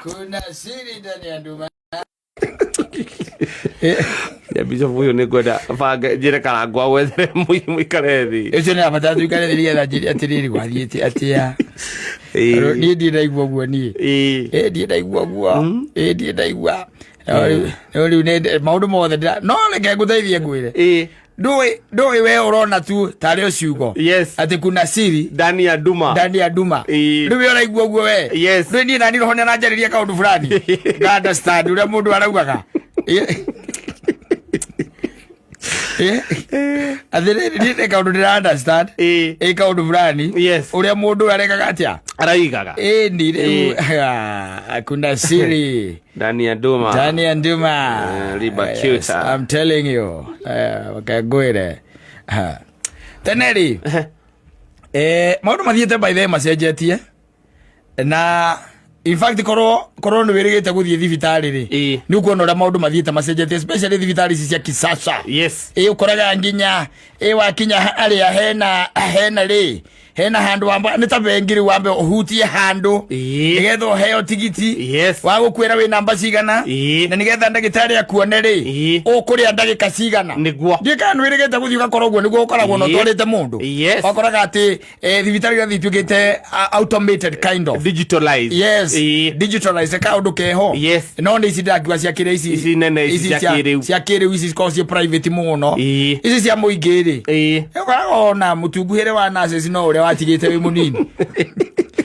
Kuna siri ndani ya nduma. Ya bishop ũyũ nĩ ngwenda bange njĩre Karangũ agwethere mũikare thĩ. Ũcio nĩ abatara tuikare thĩ nĩgetha njĩre atĩrĩrĩ gwathiĩte atĩa. Niĩ ndirĩ ndaigua ũguo niĩ. Ĩ ndirĩ ndaigua ũguo. Ĩ ndirĩ ndaigua. No rĩu nĩ maũndũ mothe ndĩra no reke ngũteithie ngwĩre. Ndũĩ we ũrona tu tarĩ o ciugo. Atĩ kuna siri Ndani ya nduma. Ndani ya nduma. Rĩu we ũraigua ũguo we. Rĩu niĩ nani roho nĩaranjarĩria kaũndũ fulani. Nga understand ũrĩa mũndũ araugaga. Atĩrĩrĩ niĩ nĩ kaũndũ ndĩra understand. Ĩ kaũndũ fulani. Ũrĩa mũndũ arekaga atĩa? Araigaga. Ĩni rĩu kuna siri. Ndani ya nduma. Ndani ya nduma. Riba Yes, cute. I'm telling you. Reke ngwĩre. Ha. Tene rĩ, maũndũ mathiĩte by the way macenjetie na in fact korwo nĩ wĩrĩgĩte gũthiĩ thibitarĩ rĩ, nĩ ũkuona ũrĩa maũndũ mathiĩte macenjetie, especially thibitarĩ ici cia kisasa. Ĩ ũkoraga nginya ĩ wakinya harĩa hena rĩ hena handũ wamba nĩ ta bengi rĩu wambe ũhutie handũ nĩgetha ũheo tigiti wa gũkwĩra wĩ namba cigana na nĩgetha ndagĩtarĩ akuone rĩ ũkũrĩa ndagĩka cigana. Ndiũĩ kana nĩwĩrĩgĩte gũthiĩ ũgakora ũguo nĩguo ũkoragwo na ũtwarĩte mũndũ. Ũgakoraga atĩ thibitarĩ iria ituĩkĩte automated kind of Digitalized. Yes. Digitalized kaũndũ keho. No nĩ ici ndĩrakiuga cia kĩrĩa ici Ici nene ici cia kĩrĩu. Cia kĩrĩu ici cikoragwo ciĩ private mũno. Ici cia mũingĩ rĩ, ũkoraga ona mũtunguhĩre wa nurses no ũrĩa watigĩte wĩ mũnini,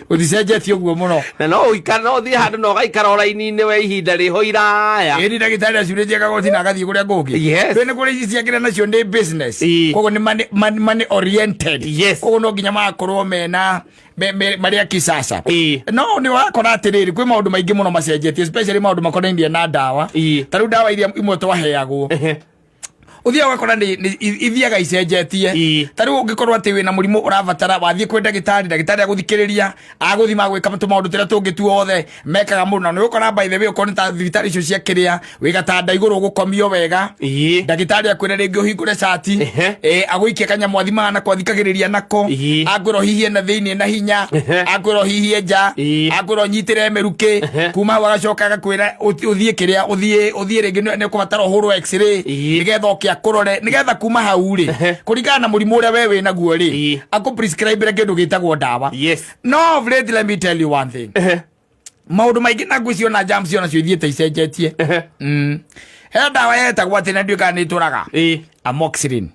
gũticenjetie ũguo mũno. Na no ũikara, no ũthiĩ handũ na ũgaikara o raini-inĩ we ihinda rĩho iraya. Ĩni ndagĩtarĩ acurĩtie kagoti na agathiĩ kũrĩa kũngĩ. Rĩu nĩ kũrĩ ici cia kĩrĩa nacio nĩ business. Koguo nĩ money oriented. Koguo no nginya magakorwo mena marĩa kisasa. No nĩ wakora atĩrĩrĩ, kwĩ maũndũ maingĩ mũno macenjetie, especially maũndũ makonainie na ndawa. Ta rĩu ndawa iria imwe twaheagwo, ũthiaga ũgakora ithiaga icenjetie. Ta rĩu ũngĩkorwo atĩ wĩna mũrimũ ũrabatara, wathiĩ kwĩ ndagĩtarĩ, ndagĩtarĩ agũthikĩrĩria, agũthima, agwĩka tũmaũndũ tũrĩa tũngĩ tuothe mekaga mũndũ, na nĩ ũgũkora by the way okorwo nĩ ta thibitarĩ icio cia kĩrĩa wĩ gatanda igũrũ ũgũkomio wega, ndagĩtarĩ akwĩre rĩngĩ ũhingũre cati, agũikie kanyamũ athimaga nako, athikagĩrĩria nako, akwĩra ũhihie na thĩinĩ na hinya, akwĩra ũhihie nja, akwĩra ũnyitĩre mĩrukĩ. Kuma hau agacoka agakwĩra ũthiĩ kĩrĩa ũthiĩ rĩngĩ nĩ ũkũbatara ũhũrwo x-ray nĩgetha oke akũrore, nĩgetha kuma hau rĩ, kũringana na mũrimũ ũrĩa we wĩ naguo rĩ, akũ prescribe kĩndũ gĩtagwo ndawa. No of late, let me tell you one thing, maũndũ maingĩ na ngwĩciria ona germs onacio ithiĩte icenjetie. He ndawa yetagwo atĩ na ndiũĩ kana nĩ ĩtũraga, amoxicillin.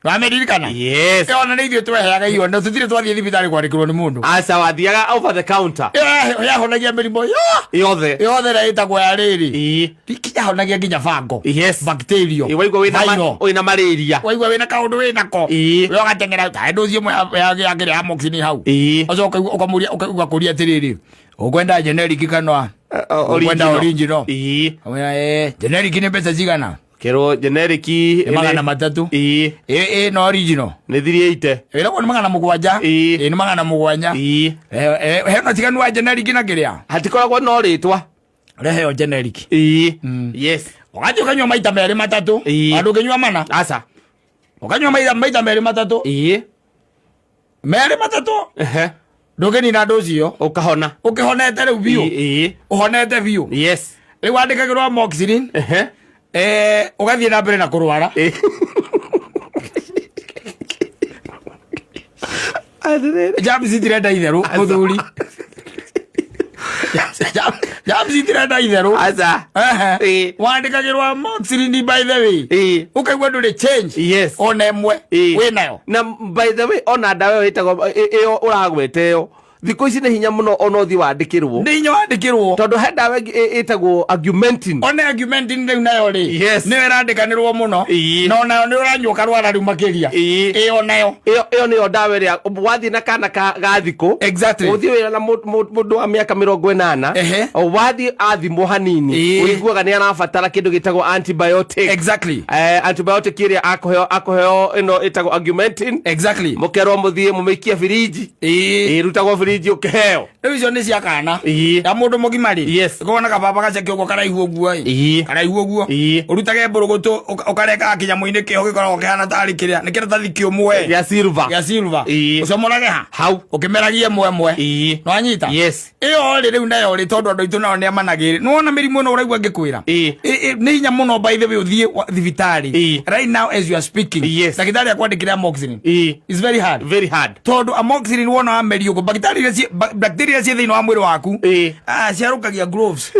Wamĩririkana? Yes. Ĩyo ona nĩ ithuĩ tweheaga iyo na tũtirĩ twathiĩ thibitarĩ kwandĩkĩrwo nĩ mũndũ. Aca, wathiaga over the counter. Ĩyo yahonagia mĩrimũ yothe. Yothe ĩrĩa ĩtagwo ya rĩrĩ. Yahonagia nginya bango, bacteria. Waigua wĩna viral. Wĩna malaria. Waigua wĩna kaũndũ wĩnako, we ũgateng'era taĩ ndũci ĩmwe ya kĩrĩa amoxicillin hau. Ũcoka ũkamũria, ũgakũria atĩrĩrĩ, ũkwenda generic kana ũkwenda original? Ũkamwĩra, generic nĩ mbeca cigana? Kerwo generic nĩ 300. Ĩ no original? Nĩ 380. Ĩragwo nĩ 700. Ĩ nĩ 700. Hena ũtiganu wa generic na kĩrĩa? Hatikoragwo no rĩtwa. Ũreheo generic. Ũgathiĩ ũkanyua maita merĩ matatũ. Handũ ũngĩnyua mana. Aca. Ũkanyua maita merĩ matatũ. Merĩ matatũ. Ndũngĩnina andũ ũcio. Ũkahona. Ũkĩhonete rĩu biũ. Ũhonete biũ. Rĩu wandĩkagĩrwo amoxicillin. Ũgathiĩ na mbere na kũrwara. Germs itirenda itherũ mũthuri. Germs itirenda itherũ. Aca. Wandĩkagĩrwo amoxicillin, by the way, ũkaigua ndũrĩ change ona ĩmwe wĩnayo. Na by the way, ona ndawa ĩyo ĩtagwo ĩyo ũragweta ĩyo, thikũ ici nĩ hinya mũno ona ũthiĩ wandĩkĩrwo. Nĩ hinya wandĩkĩrwo. Tondũ he ndawa ĩngĩ ĩtagwo Augmentin. Ona Augmentin rĩu nayo rĩ, nĩyo ĩrandĩkanĩrwo mũno. Na onayo nĩ ũranyua ũkarwara rĩu makĩria. Ĩ onayo. Ĩyo nĩyo ndawa ĩrĩa wathiĩ na kana ga thikũ. Ũthiĩ wĩra na mũndũ wa mĩaka 80. Wathiĩ athimwo hanini. Ũiguaga nĩ arabatara kĩndũ gĩtagwo antibiotic. Antibiotic ĩrĩa akũheo ĩno ĩtagwo Augmentin. Mũkerwo mũthiĩ mũmĩikie birinji. Ĩrutagwo birinji. Fridge ũkĩheo. Rĩu icio nĩ cia kana. Ĩĩ. Ya mũndũ mũgima rĩ. Yes. Ĩkoragwo na kababa gaceke ũguo karaihu ũguo ĩ. Ĩĩ. Karaihu ũguo. Ĩĩ. Ũrutage mbũrũgũtũ ũkarengaga kĩnyamũ-inĩ kĩho gĩkoragwo kĩhana tarĩ kĩrĩa nĩ kĩratathi kĩũmũ we. Gĩa silver. Gĩa silver. Ĩĩ. Ũcomorage ha? Hau. Ũkĩmeragie ĩmwe ĩmwe. Ĩĩ. Nĩwanyita? Yes. Ĩyo rĩ rĩu nayo rĩ tondũ andũ aitũ nao nĩ amanagĩrĩ. Nĩwona mĩrimũ ĩno ũraigua ngĩkwĩra? Ĩĩ. Nĩ hinya mũno by the way ũthiĩ thibitarĩ. Ĩĩ. Right now as you are speaking. Yes. Ndagĩtarĩ akwandĩkĩre amoxicillin. Ĩĩ. It's very hard. Very hard. Tondũ amoxicillin wona wameria ũguo bacteria iria bacteria iria ciĩ thĩinĩ wa mwĩrĩ waku Ĩĩ. Ciarũkagia gloves.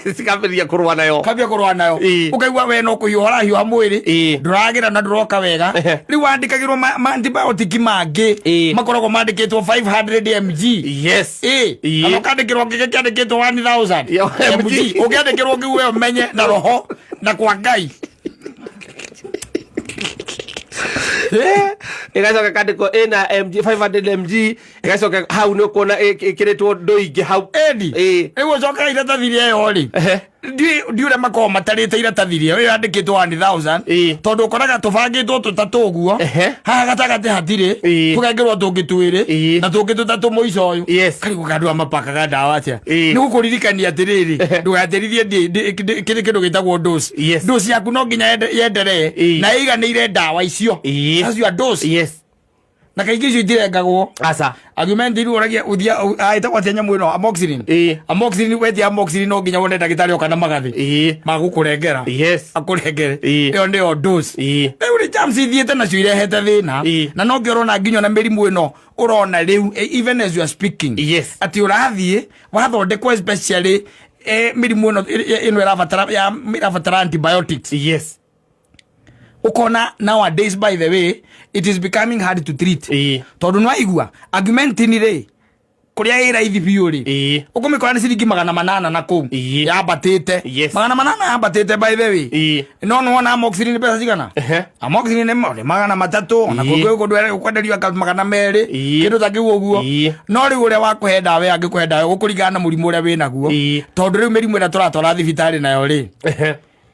Cikambĩrĩria kũrũa nayo. Kambia kũrũa nayo. Ĩĩ. Ũkaigua we no kũhiũha ũrahiũha mwĩrĩ. Ĩĩ. Ndũragĩra na ndũroka wega. Rĩu wandĩkagĩrwo ma antibiotic mangĩ. Ĩĩ. Makoragwo mandĩkĩtwo 500 mg. Yes. Ĩĩ. Ĩĩ. Kana ũkandĩkĩrwo kĩngĩ kĩandĩkĩtwo 1000 Ya, mg. MG. Ũngĩandĩkĩrwo kĩu we ũmenye na roho na kwa Ngai. Ĩgacoka kandĩkwo ĩna mg 500 mg ĩgacoka hau nĩ ũkuona ĩkĩrĩtwo ndũ ingĩ hau. Edi. Ĩĩ. Rĩu ũcokaga iratathi rĩa ĩyo rĩ. Ehe. Ndi ũrĩa makoragwo matarĩte iratathi rĩo ĩyo yandĩkĩtwo 1000 Ĩĩ. tondũ ũkoraga tũbangĩtwo tũtatũ ũguo Ehe. haha gatagatĩ hatirĩ Ĩĩ. tũgekĩrwo tũngĩ twĩrĩ Ĩĩ. na tũngĩ tũtatũ mũico ũyũ Yes. karigũ ka andũ mapakaga ndawa atĩa Ĩĩ. nĩ gũkũririkania atĩrĩrĩ ndũgatĩrithie kĩrĩ kĩndũ gĩtagwo dose. Yes. Dose yaku no nginya yenderee Ĩĩ. na ĩiganĩire ndawa icio. Ĩĩ. That's your dose. Yes. Na kaingĩ icio itirengagwo. Aca. Argument iru ũragia ũthia ĩtagwo atĩa nyamũ ĩno amoxicillin. Ĩĩ. Amoxicillin wetia amoxicillin no nginya wone ndagĩtarĩ oka na magathĩ Ĩĩ. magũkũrengera. Yes. Akũrengere. Ĩĩ. Ĩyo nĩyo dose. Ĩĩ. Rĩu rĩ germs ithiĩte nacio irehete thĩna. Ĩĩ. Na no ngĩ ũrona nginya na mĩrimũ ĩno ũrona rĩu even as you are speaking. Yes. Atĩ ũrathiĩ wathondekwo especially mĩrimũ ĩno ĩno ĩrabatara ya ĩrabatara antibiotics. Yes. Ukona nowadays by the way it is becoming hard to treat. Ĩĩ. Tondũ nĩwaigua Augmentin rĩ kũrĩa ĩ raithi biũ rĩ Ĩĩ. ũkũmĩkora nĩ ciringi 800 na kũu Ĩĩ. yambatĩte. Yes. 800 yambatĩte by the way. Ĩĩ. No nĩwona amoxicillin nĩ mbeca cigana? Ehe. Amoxicillin nĩ 300 ona Ĩĩ. kũngĩ kũndũ ũkwenderio anga 200 Ĩĩ. kĩndũ ta kĩu ũguo. Ĩĩ. No rĩu ũrĩa wakũhe ndawa ĩyo angĩkũhe ndawa ĩyo gũkũringana na mũrimũ ũrĩa wĩnaguo. Ĩĩ. Tondũ rĩu mĩrimũ ĩrĩa tũratwara thibitarĩ nayo rĩ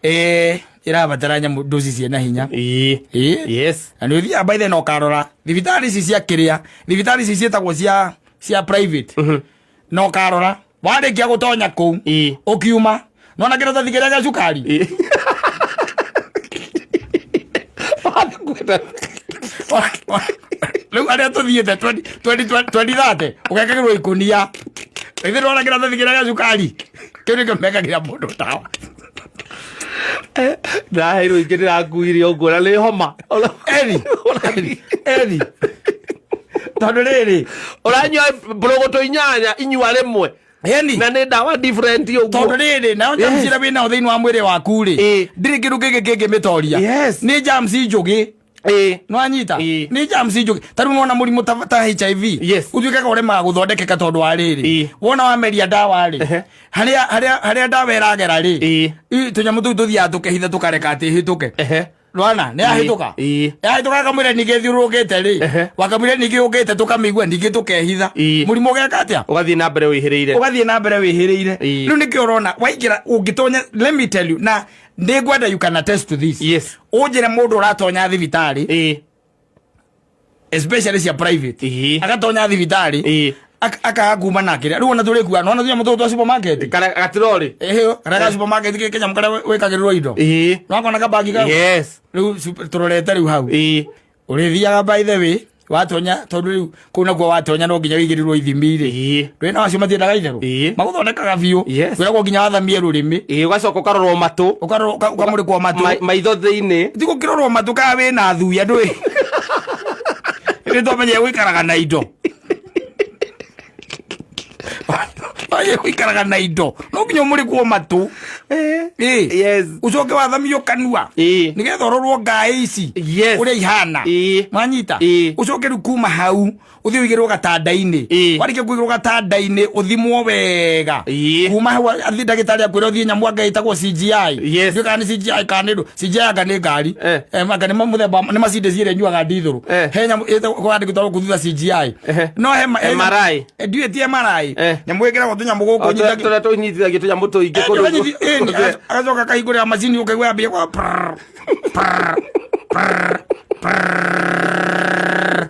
Ehe. Ĩrabatara nyamũ dosi ciĩna hinya. Ĩĩ. Ĩĩ. Yes. Na nĩ ũthiaga by the na ũkarora thibitarĩ ici cia kĩrĩa thibitarĩ ici ciĩtagwo cia private na ũkarora warĩkia gũtonya kũu Ĩĩ. ũkiuma nona kĩratathi kĩrĩa gĩa cukari. Ĩĩ. Rĩu arĩa tũthiĩte 2030 ũgekagĩrwo ikũnia ithe ndona kĩratathi kĩrĩa gĩa cukari kĩu nĩkĩo mekagĩra mũndũ ndawa. Ndaheirwo ingĩ ndĩrakuire ũguo na nĩ homa. Eri eri tondũ rĩrĩ Ũranyua mbũrũgũtũ 8 inyua rĩmwe. Eni. Na nĩ ndawa different ũguo. Tondũ rĩrĩ nayo germs Yes. iria wĩnayo thĩinĩ wa mwĩrĩ waku rĩ Ĩĩ. ndĩrĩ kĩndũ kĩngĩ kĩngĩmĩtoria. Yes. Nĩ germs njũgĩ. Ĩĩ. Nĩwanyita? Ĩĩ. Nĩ germs njũgĩ. Ta rĩu nĩwona mũrimũ ta HIV. Yes. Ũtuĩkaga ũremaga gũthondekeka tondũ wa rĩrĩ. Ĩĩ. Wona wameria ndawa rĩ Ehe. harĩa ndawa ĩragera rĩ Ĩĩ. Tũnyamũ tũu tũthiaga tũkehitha tũkareka atĩ ĩhĩtũke. Ehe. Rwana, nĩ yahĩtũka? Ĩĩ. Yahĩtũka kamũira ningĩ ĩthiũrũrũkĩte rĩ. Ehe. Wakamũira ningĩ yũkĩte tũkamĩigua ningĩ tũkehitha. Ĩĩ. Mũrimũ ũgeka atĩa? Ũgathiĩ na mbere wĩhĩrĩire. Ũgathiĩ na mbere wĩhĩrĩire. Ĩĩ. Rĩu nĩkĩo ũrona waingĩra ũngĩtonya let me tell you na nĩngwenda you can attest to this. Yes. Ũnjĩre mũndũ ũratonya thibitarĩ Ĩĩ. especially cia private. Ĩĩ. Agatonya thibitarĩ. Ĩĩ. Akaga kuma na kĩrĩa. Rĩu ona tũrĩkua nona tũnyamũ tũtũ twa supermarket. Kana gatirori. Ĩhĩo, kana ga supermarket gĩkĩ kanyamũ karĩa wĩkagĩrĩrwo indo. Ĩĩ. Nĩwakona kabagi kau? Yes. Rĩu tũrorete rĩu hau. Ĩĩ. Ũrĩthiaga by the way watonya tondũ rĩu kũu nakuo watonya no nginya wĩigĩrĩrwo ithimi rĩ. Ĩĩ. Ndũĩ na acio matiendaga itherũ. Ĩĩ. Magũthondekaga biũ. Yes. Wĩragwo nginya wathamie rũrĩmĩ. Ĩĩ ũgacoka ũkarorwo matũ. Ũkarorwo ũkamũrĩkwo matũ. Maitho thĩinĩ. Ti gũkĩrorwo matũ kana wĩna thuya ndũĩ. Nĩ twamenyire gũikaraga na indo. Twamenyire gũikaraga na indo. No nginya ũmũrĩkwo matũ. Ĩĩ. Yes. Ũcoke wathamio kanua. Ĩĩ. Nĩgetha ũrorwo ngaĩ ici. Yes. Ũrĩa ihana. Ĩĩ. Mwanyita? Ĩĩ. Ũcoke rĩu kuma hau ũthiĩ ũigĩrwo gatanda-inĩ. Ĩĩ. Warĩkia kũigĩrwo gatanda-inĩ ũthimwo wega. Ĩĩ. Kuma hau athiĩ ndagĩtarĩ akwĩre ũthiĩ nyamũ anga ĩtagwo CGI. Yes. Ndiũĩ kana nĩ CGI kana nĩ ndũ. CGI anga nĩ ngari. Eh. Anga nĩ mũthemba nĩ Mercedes ĩrĩa ĩnyuaga ndithũrũ. Eh. He nyamũ ĩtagwo kwandĩkĩtwo gũkũ thutha CGI. Ehe. No he he nyamũ- MRI. Ndiũĩ ti MRI. Eh. Nyamũ ĩkĩragwo tũnyamũ gũkũ nyitagio. Tũrĩa tũnyitithagia tũnyamũ tũingĩ Eh, kũndũ agacoka akahingũrĩra macini ũkaigua yambia kwa prrr, prrr, prrr, prrr.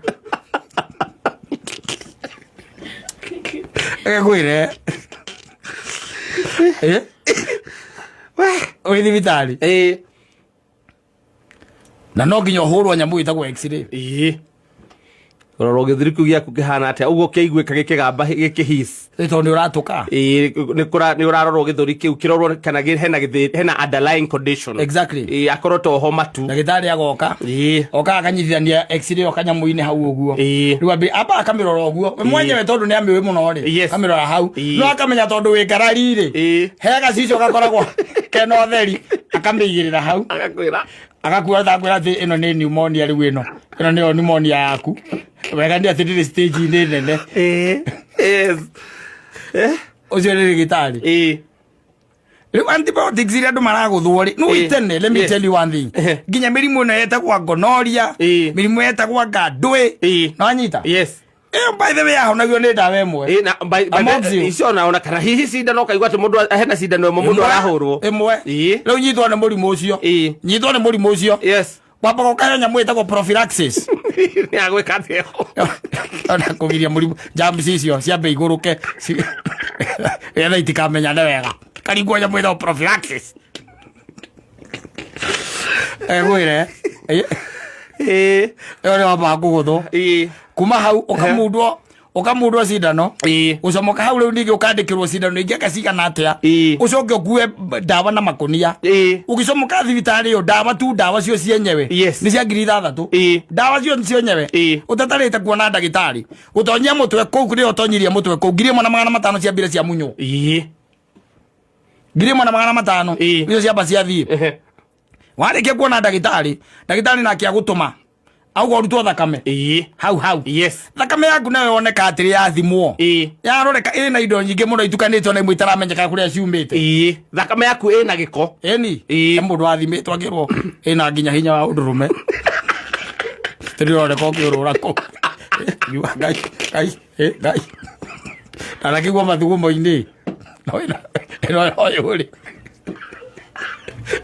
Ngwĩre. Eh? Wĩ thibitarĩ. Ĩĩ. Na no nginya ũhũrwo nyamũ ĩtagwo x-ray. Ĩĩ. Rora gĩthũri kĩu gĩaku kĩhana atĩa ũguo kĩaiguĩka gĩkĩgamba gĩkĩhis. Ĩ tondũ nĩ ũratũka. Ĩĩ nĩ kũra nĩ ũrarorwo gĩthũri kĩu kĩrorwo kana hena hena underlying condition. Exactly. Ĩĩ akorwo to homa tu. Ndagĩtarĩ agoka. Ĩĩ. Oka akanyitithania x-ray o kanyamũ-inĩ hau ũguo. Ĩĩ. Rĩu ambi amba akamĩrora ũguo. We mwenyewe tondũ nĩ amĩũĩ mũno rĩ. Yes. Akamĩrora hau. Ĩĩ. No akamenya tondũ wĩ ngarari rĩ. Ĩĩ. He gacicio gakoragwo kena ũtheri akamĩigĩrĩra hau. Agakwĩra. Agakuoya takwĩra atĩ ĩno nĩ pneumonia rĩu ĩno. Ĩno nĩyo pneumonia yaku. Wega nĩ atĩ ndĩrĩ stage-inĩ nene. Ĩĩ. Yes. Ũcio nĩ ndagĩtarĩ. Ĩĩ. Rĩu antibiotics iria andũ maragũthwo rĩ, no Ĩĩ. itene, let me Yes. tell you one thing. Nginya mĩrimũ ĩno yetagwo gonorrhea, Ĩĩ. mĩrimũ yetagwo ngandũĩ. Ĩĩ. Nĩwanyita? Yes. Ĩyo by the way yahonagio nĩ ndawa ĩmwe. Ĩĩ na by Amoxil. icio ona ona kana hihi cindano ũkaigua atĩ mũndũ hena cindano ĩmwe mũndũ arahũrwo. Ĩmwe. Ĩĩ. Rĩu nyitwo nĩ mũrimũ ũcio. Ĩĩ. Nyitwo nĩ mũrimũ ũcio. Yes. Wambaga ũkaheo nyamũ ĩtagwo prophylaxis. Nĩ agwĩka atĩa? Ona kũgiria mũrimũ germs icio ciambe igũrũke nĩgetha itikamenyane wega. Karingwo nyamũ ĩtagwo prophylaxis. Ngwĩre. Ĩĩ. Ĩyo nĩ wambaga kũgũthwo. Ĩĩ. Kuma hau ũkamundwo ũkamundwo cindano. Ĩĩ. Gũcomoka hau rĩu ningĩ ũkandĩkĩrwo cindano ingĩ anga cigana atĩa. Ĩĩ. Ũcoke ũkue ndawa na makũnia. Ĩĩ. Ũgĩcomoka thibitarĩ ĩyo ndawa tu ndawa cio cienyewe. Yes. Nĩ cia 6,000. Ĩĩ. Ndawa cio cienyewe. Ĩĩ. Ũtatarĩte kuona ndagĩtarĩ. Gũtonyia mũtwe kũu kũrĩa ũtonyirie mũtwe kũu 1,500 cia mbire cia munywo. Ĩĩ. 1,500. Ĩĩ. Icio ciamba ciathiĩ. Ehe. Warĩkia kuona ndagĩtarĩ, ndagĩtarĩ nake agũtũma. Auga ũrutwo thakame. Ĩĩ. Hau hau. Yes. Thakame yaku nayo yoneka atĩrĩ yathimwo. Ĩĩ. Yaroreka ĩna indo nyingĩ mũno itukanĩtio na imwe itaramenyeka kũrĩa ciumĩte. Ĩĩ. Thakame yaku ĩna gĩko. Ĩni. Ĩĩ. He mũndũ wathimĩtwo akĩrwo ĩna nginya hinya wa ũndũrũme. Tũrĩroneka ũkĩũrũra kũu. Ngiuga Ngai, Ngai, Ngai. Ndanakĩigua mathugumo-inĩ. No ĩno ĩno ũyũ rĩ.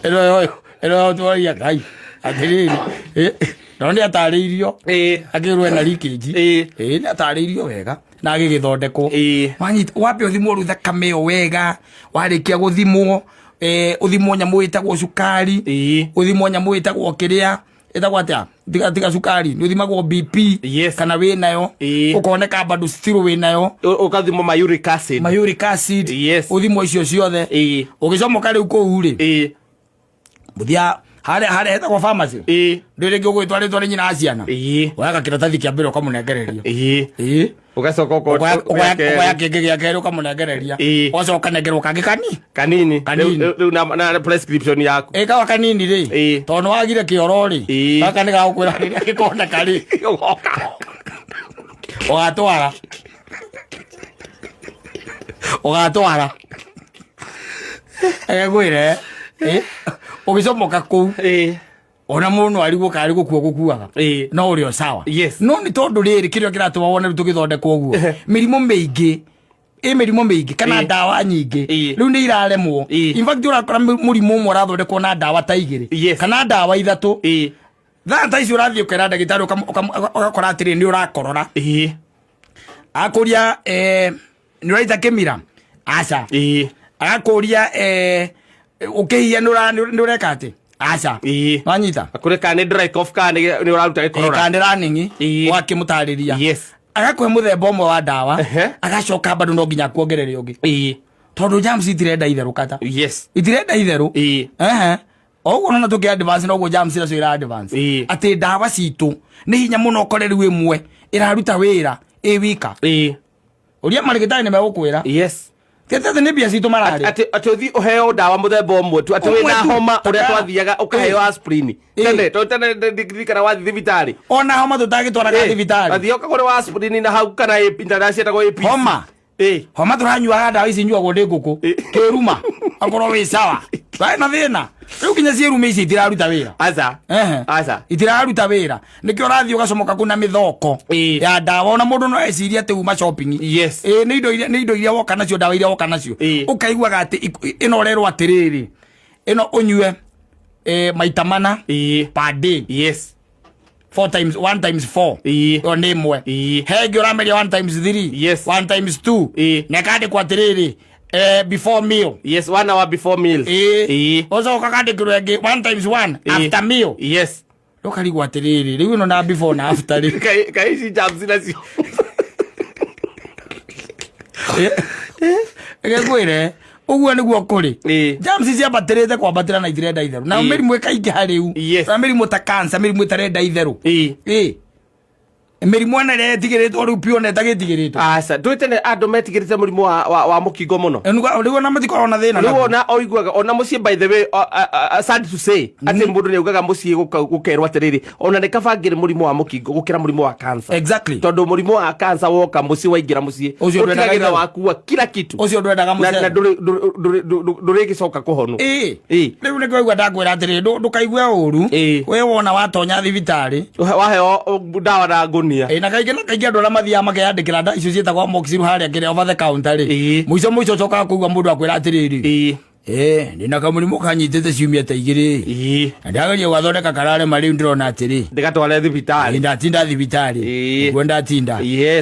Ĩno ũyũ, ĩno ũyũ twaria Ngai. Atĩrĩrĩ, no nĩ atarĩirio. Ĩĩ. Akĩrwo ena leakage. Ĩĩ. Ĩĩ nĩ atarĩirio wega na agĩgĩthondekwo. Ĩĩ. Wanyita wambe ũthimwo rĩu thakame ĩyo wega, warĩkia gũthimwo, ũthimwo nyamũ ĩtagwo cukari, Ĩĩ. ũthimwo nyamũ ĩtagwo kĩrĩa, ĩtagwo atĩa? Tiga tiga cukari, nĩ ũthimagwo BP Yes. kana wĩnayo, Ĩĩ. ũkoneka bado still wĩnayo. Ũkathimwo ma uric acid. Ma uric acid. Yes. Ũthimwo icio ciothe. Ĩĩ. Ũgĩcomoka rĩu kũu rĩ. Ĩĩ. Mũthia harĩa harĩa hetagwo pharmacy. Ĩĩ. Ndũĩ rĩngĩ ũgwĩtwarĩtwo nĩ nyina wa ciana. Ĩĩ. Woyaga kĩratathi kĩa mbere ũkamũnengereria. Ĩĩ. Ĩĩ. Ũgacoka Ũkoya kĩngĩ gĩa kerĩ ũkamũnengereria. Ĩĩ. Ũgacoka ũkanengerwo kangĩ kani. Kanini. Kanini. Rĩu na prescription yaku. Ĩ kawa kanini rĩ. Ĩĩ. Tondũ nĩwagire kĩoro rĩ. Ĩĩ. Gaka nĩ gagũkwĩra rĩrĩa gĩkoneka rĩ. Ũgoka. Ũgatwara. Ũgatwara. Ngwĩre. Ũgĩcomoka kũu. Ĩĩ. Ona mũndũ no arigwo kana arĩ gũkua gũkuaga. Ĩĩ. No ũrĩ o sawa. Yes. No nĩ tondũ rĩrĩ kĩrĩa kĩratũma wone rĩu tũgĩthondekwo ũguo. Mĩrimũ mĩingĩ ĩ mĩrimũ mĩingĩ kana Ĩĩ. ndawa nyingĩ Ĩĩ. rĩu nĩ iraremwo. Ĩĩ. In fact ũrakora mũrimũ ũmwe ũrathondekwo na ndawa ta igĩrĩ Yes. kana ndawa ithatũ. Ĩĩ. Thaa ta icio ũrathiĩ ũkera ndagĩtarĩ ũgakora atĩrĩ nĩ ũrakorora. Ĩĩ. Akũria nĩ ũraita kĩmira? Aca. Ĩĩ. Agakũria ũkĩhia nĩ ũreka atĩ? Aca. Ĩĩ. Wanyita? Akũria kana nĩ dry cough kana nĩ ũraruta gĩkorora. Kana nĩ running, Ĩĩ. ũgakĩmũtarĩria. Yes. Agakũhe mũthemba ũmwe wa ndawa, Ehe. agacoka bado no nginya akuongerere ũngĩ. Ĩĩ. Tondũ germs itirenda itherũ kata. Yes. Itirenda itherũ. Ĩĩ. Ehe. Oguo ona tũkĩ advance noguo germs nacio ira advance. Ĩĩ. Atĩ ndawa citũ nĩ hinya mũno ũkore rĩu ĩmwe ĩraruta wĩra ĩ wika. Ĩĩ. Ũria marĩgĩtarĩ nĩ megũkwĩra. Yes. Ti atĩ nĩ mbia citũ mararĩa. Atĩ atĩ ũthiĩ ũheo ndawa mũthemba ũmwe tu atĩ Ũmwe wĩna tu. homa ũrĩa Taka. twathiaga ũkaheo Ĩĩ. aspirin. Ĩĩ. Tene tondũ tene ndirikana wathiĩ thibitarĩ. Ona homa tũtagĩtwaraga thibitarĩ. Wathiĩ ũkagũra wa aspirin na hau kana ndawa ciĩtagwo APC. Homa. Ĩĩ. Homa tũranyuaga ndawa ici nyuagwo nĩ ngũkũ. Kĩruma. Akorwo wĩ sawa. Ndwarĩ na thĩna. Rĩu nginya ciĩruma ici itiraruta wĩra. Aca. Ehe. Aca. Itiraruta wĩra. Nĩkĩo ũrathiĩ ũgacomoka kuna mĩthoko Ĩĩ. ya ndawa ona mũndũ no ecirie atĩ uma shopping. Yes. Ĩĩ, nĩ indo iria, nĩ indo iria woka nacio, ndawa iria woka nacio. Ĩĩ. Ũkaiguaga atĩ ĩno ũrerwo atĩrĩrĩ, ĩno ũnyue maita mana Ĩĩ. per day. Yes. 4 times 1 times 4. Ĩyo nĩ ĩmwe. He ĩngĩ ũrameria 1 times 3. 1 times 2. Na ĩkandĩkwo atĩrĩrĩ, before meal. Yes, 1 hour before meal. Ũcoka ũkandĩkĩrwo ĩngĩ 1 times 1 after meal. Ũkarigwo atĩrĩrĩ, rĩu ĩno na before na after rĩ? Kaĩ ici germs nacio? Reke ngwĩre, ũguo nĩguo kũrĩ. Germs ciambatĩrĩte kwambatĩra na itirenda itherũ na mĩrimũ ĩkaingĩha rĩu. Na mĩrimũ ta cancer, mĩrimũ ĩtarenda itherũ. Mĩrimũ ĩno ĩrĩa ĩtigĩrĩtwo rĩu piũ ona ĩtagĩtigĩrĩtwo. Aca, ndũĩ tene andũ metigĩrĩte mũrimũ wa mũkingo mũno. Rĩu ona matikoragwo na thĩna rĩu naguo. Ona oiguaga ona mũciĩ, by the way, sad to say atĩ mũndũ nĩ augaga mũciĩ gũkerwo atĩrĩrĩ, ona nĩ kaba ngĩrĩ mũrimũ wa mũkingo gũkĩra mũrimũ wa cancer. Tondũ mũrimũ wa cancer woka mũciĩ, waingĩra mũciĩ, Ũcio ndwendaga ũtigagĩrĩra itherũ. wakua kila kitu. Ũcio ndwendaga Na mũcere. Ndũrĩgĩcoka kũhonwo. Rĩu nĩkĩo waigua ndakwĩra atĩrĩrĩ, ndũkaigue ũru. We wona watonya thibitarĩ, waheo ndawa na ngũnia. Ĩ, na kaingĩ andũ arĩa mathiaga makeyandĩkĩra ndawa icio ciĩtagwo amoxil harĩa kĩrĩa over the counter rĩ, mũico mũico ũcokaga kũigua mũndũ akwĩra atĩrĩrĩ, ndĩna kamũrimũ kanyitĩte ciumia ta 2, na ndageria gwathondeka kararema, rĩu ndĩrona atĩrĩ, ndĩgatware thibitarĩ. Ndatinda thibitarĩ. Nĩguo ndatinda.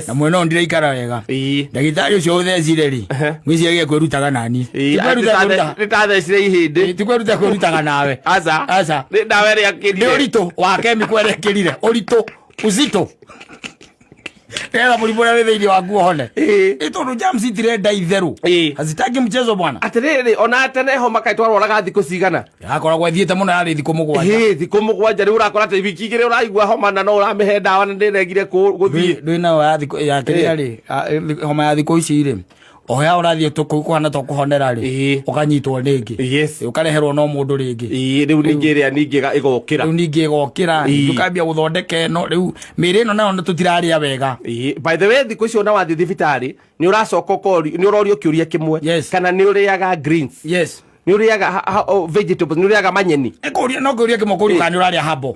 Na mwena ũyũ ndiraikara wega. Ndagĩtarĩ ũcio ũthecire rĩ, ngwĩciria kwĩrutaga nani. Ti kwĩruta. Nĩtathecire ihĩndĩ. Ti kwĩruta kwĩrutaga nawe. Aca. Aca. Nĩ ndawa ĩrĩa nĩ kĩrire. Ũritũ wa kemiko ĩrĩa ĩkĩrire ũritũ, uzito, nĩgetha mũrimũ ũrĩa wĩ thĩinĩ waku ũhone. Ĩ, tondũ germs itirenda itherũ. Hazitaki mchezo, bwana. Atĩrĩrĩ, ona tene homa kaĩ twarwaraga thikũ cigana? Yakoragwo ĩthiĩte mũno yarĩ thikũ 7. Ĩ, thikũ 7. Rĩu ũrakora atĩ wiki 2 ũraigua homa na no ũramĩhe ndawa na ndĩregire gũthiĩ. Ndwĩ nayo ya thikũ ya kĩrĩa rĩ, homa ya thikũ ici rĩ, o ya ũrathiĩ kũhana ta ũkũhonera rĩ, ũkanyitwo rĩngĩ. Ũkareherwo no mũndũ rĩngĩ. Rĩu ningĩ ĩrĩa ningĩ ĩgokĩra. Rĩu ningĩ ĩgokĩra. Ũkambia gũthondeka ĩno rĩu mĩĩrĩ ĩno nayo nĩ tũtirarĩa wega. By the way, thikũ icio ona wathiĩ thibitarĩ nĩ ũracoka ũkorio, nĩ ũrorio kĩũria kĩmwe, kana nĩ ũrĩaga greens, nĩ ũrĩaga vegetables, nĩ ũrĩaga manyeni. Ĩkũria no kĩũria kĩmwe, kũrio kana nĩ ũrarĩa habo.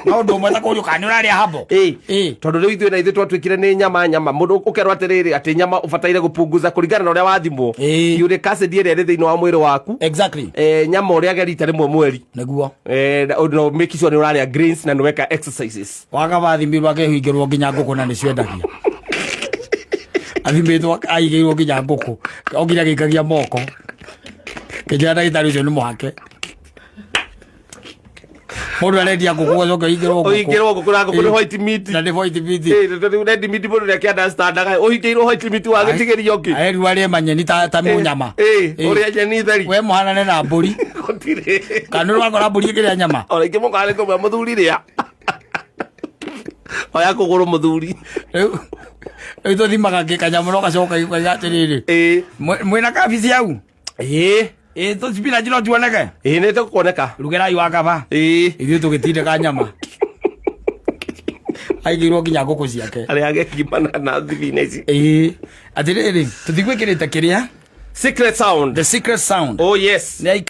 No ũndũ ũmwe ta kũrio kana nĩ ũrarĩa habo. Tondũ rĩu ithuĩ na ithuĩ twatuĩkire nĩ nyama nyama, mũndũ ũkerwo atĩrĩrĩ atĩ nyama ũbataire gũpunguza kũringana na ũrĩa wathimwo uric acid ĩrĩa ĩrĩ thĩinĩ wa mwĩrĩ waku. Nyama ũrĩage rita rĩmwe mweri. Na make sure nĩ ũrarĩa greens na nĩ weka exercises. Waga wathimirwo akĩhingĩrwo nginya ngũkũ na nĩcio endagia, athimĩtwo aigĩirwo nginya ngũkũ, o nginya gĩikagia moko kĩnjĩra ndagĩtarĩ ũcio nĩ mũhake mũndũ arendia ngũkũ gacoka ũhingĩrwo ngũkũ. Ũhingĩrwo ngũkũ na ngũkũ nĩ white meat. Na nĩ white meat. Tondũ rĩu red meat mũndũ nĩ understandaga, ũhingĩirwo white meat wagĩtigĩrio kĩ? Arerirwo arĩe manyeni ta mũnyama. Ũrĩa nyeni theri. We mũhanane na mbũri. Gũtirĩ. Kana nĩ ũrakora mbũri ĩkĩrĩa nyama? Ona ingĩ mũkarĩ kũmwe, mũthuri rĩa oya kũgũrũ mũthuri. Rĩu tũthimaga kanyamũ no gacoka gĩkoiga atĩrĩrĩ, mwĩna kabici hau? Ĩ, tũ spinach no tuoneke? Ĩ, nĩ tũkuoneka. Rugĩrai wa kaba. Ithuĩ tũgĩtindĩka nyama, aigĩirwo nginya ngũkũ ciake. Arĩage ngima na thibinĩci. Ĩ, atĩrĩrĩ, tũtigwĩkĩrĩte kĩrĩa Secret sound. The secret sound. Oh yes. Nĩ